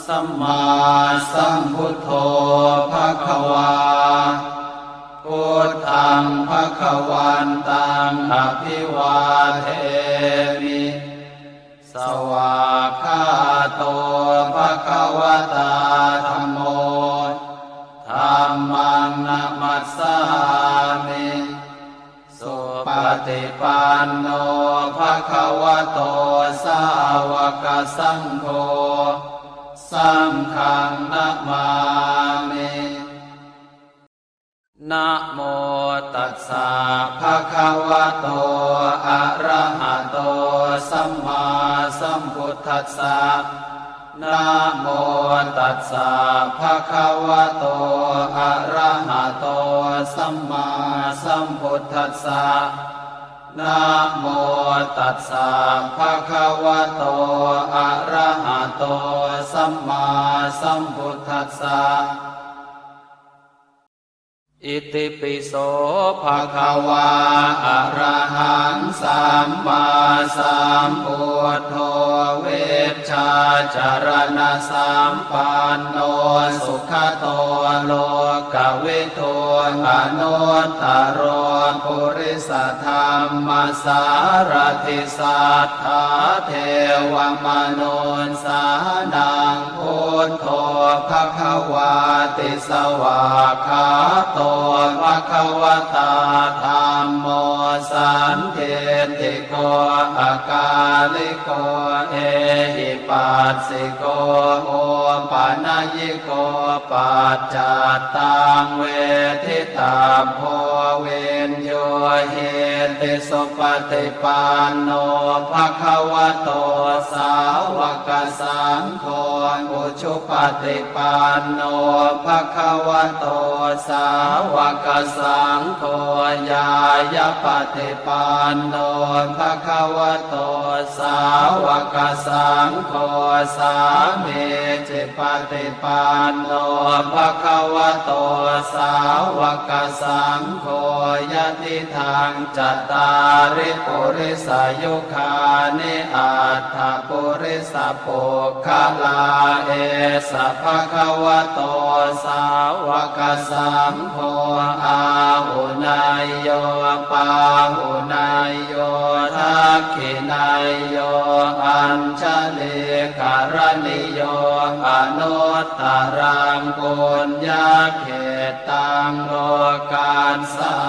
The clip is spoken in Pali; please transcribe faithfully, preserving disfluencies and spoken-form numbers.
Sammāsambuddho bhagavā. Buddhaṃ bhagavantaṃ abhivādemi. Svākkhāto bhagavatā dhammo. Dhammaṃ namassāmi. Supaṭipanno bhagavato sāvakasaṅgho. Saṅghaṃ namāmi. Namo tassa bhagavato arahato sammāsambuddhassa. Namo tassa bhagavato arahato sammāsambuddhassa. Namo tassa bhagavato arahato sammāsambuddhassa. Itipi so bhagavā arahaṃ sammāsambuddho vijjācaraṇasampanno sugato lokavidū anuttaro purisadammasārathi satthā devamanussānaṃ buddho bhagavāti. Svākkhāto bhagavatā dhammo sandiṭṭhiko akāliko ehipassiko opanayiko paccattaṃ veditabbo viññūhīti. Supaṭipanno bhagavato sāvakasaṅgho, ujupaṭipanno bhagavato sāvakasaṅgho, ñāyapaṭipanno bhagavato sāvakasaṅgho, sāmīcipaṭipanno bhagavato sāvakasaṅgho, yadidaṃ cattāri purisayugāni aṭṭha purisapuggalā, esa bhagavato sāvakasaṅgho, āhuneyyo pāhuneyyo dakkhiṇeyyo añjalikaraṇīyo anuttaraṃ puññakkhettaṃ lokassāti.